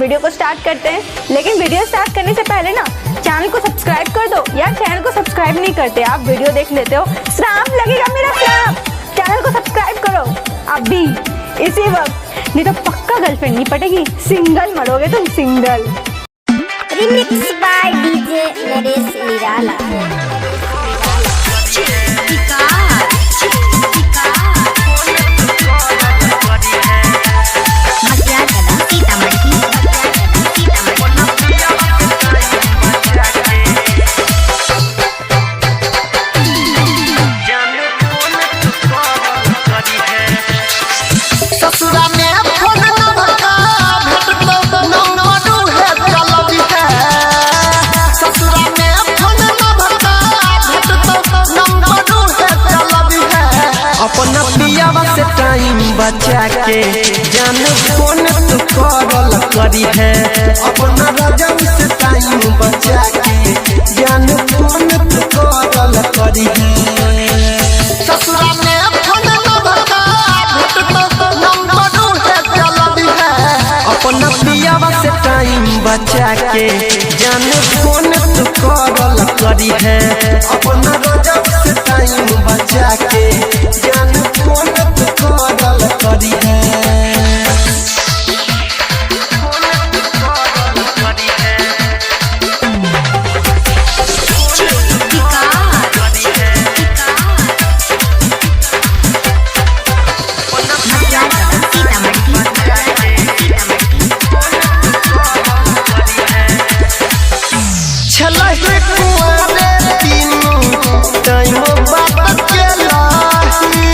Video को start करते हैं। लेकिन वीडियो स्टार्ट करने से पहले ना चैनल को सब्सक्राइब कर दो यार। चैनल को सब्सक्राइब नहीं करते आप, वीडियो देख लेते हो, श्राप लगेगा मेरा श्राप। चैनल को सब्सक्राइब करो अभी इसी वक्त, नहीं तो पक्का गर्लफ्रेंड नहीं पटेगी, सिंगल मरोगे तुम, single. Remix by DJ Naresh Nirala. ससुरा में फोन नंबर भेटतो नंबर है चलबी है। ससुरा में फोन नंबर भेटतो नंबर है चलबी है। अपना पियावा से टाइम बचा के जान फोन तू करल करी है। अपना रजम से टाइम बचा के जान फोन तू करल करी है। ससुरा में फोन नंबर भेटतो नंबर है चलबी है। अपना पियावा से टाइम बचा के जान फोन तू करल करी है। अपना रजब से टाइम बचा के जान फोन तू करल करी है। छलही कुआरे तीनू टाइम बात केलाही।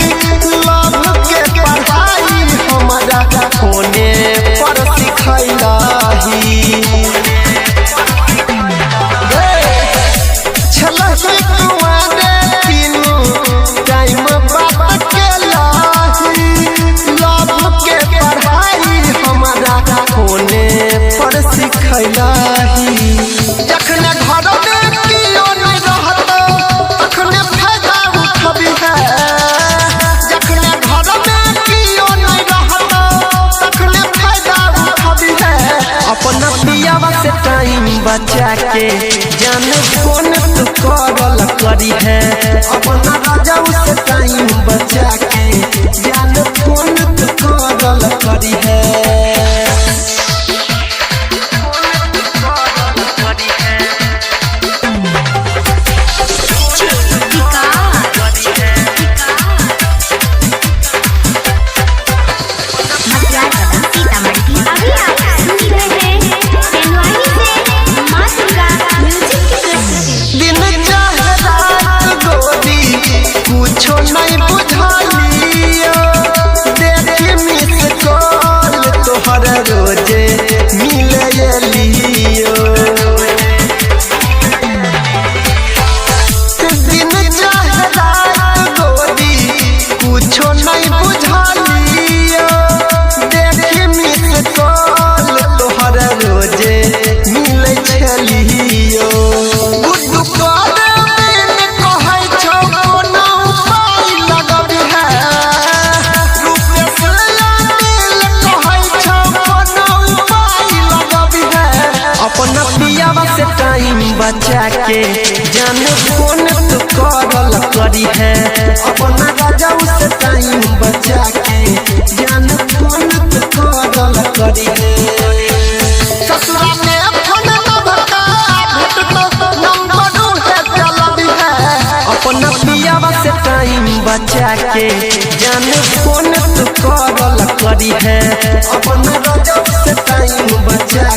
लव के पढ़ाई हमारा फोने पर सिखैलाही। छलही कुआरे तीनू टाइम बात केलाही। लव के पढ़ाई हमारा फोने पर सिखैलाही। जखने घर में कियो नहीं रहतो तखने फायदा उठबी है। जखने घर में कियो नहीं रहतो तखने फायदा उठबी है। अपना पियावा से टाइम बचा के जान फोन तू करल करी है। अपना राजा से टाइम बचा के जान फोन तू करल करी है। अभी आप सुन रहे हैं तेनवाही से माँ दुर्गा म्यूजिक की प्रस्तुति। दिन चाहे रात गोरी कुछो नहीं बुझालियो। देखी मिस कॉल तोहर रोजे मिले लियो। दिन चाहे रात गोरी कुछो नहीं बुझालियो। देखी मिस कॉल तोहर रोजे मिले छलियो। गुड्डू करे बिन कहै छौ कोनो उपाय लगबी है। रूपेश अनिल कहै छौ कोनो उपाय लगबी है। अपना पियावा से टाइम बचा के जान फोन तू करल करी है। अपना राजा से टाइम बचा के जान फोन तू करल करी है। ससुरा में फोन नंबर भेटतो नंबर है चलबी है। अपना पियावा से टाइम बचा के जान फोन तू करल करी है। अपना राजा से टाइम बचा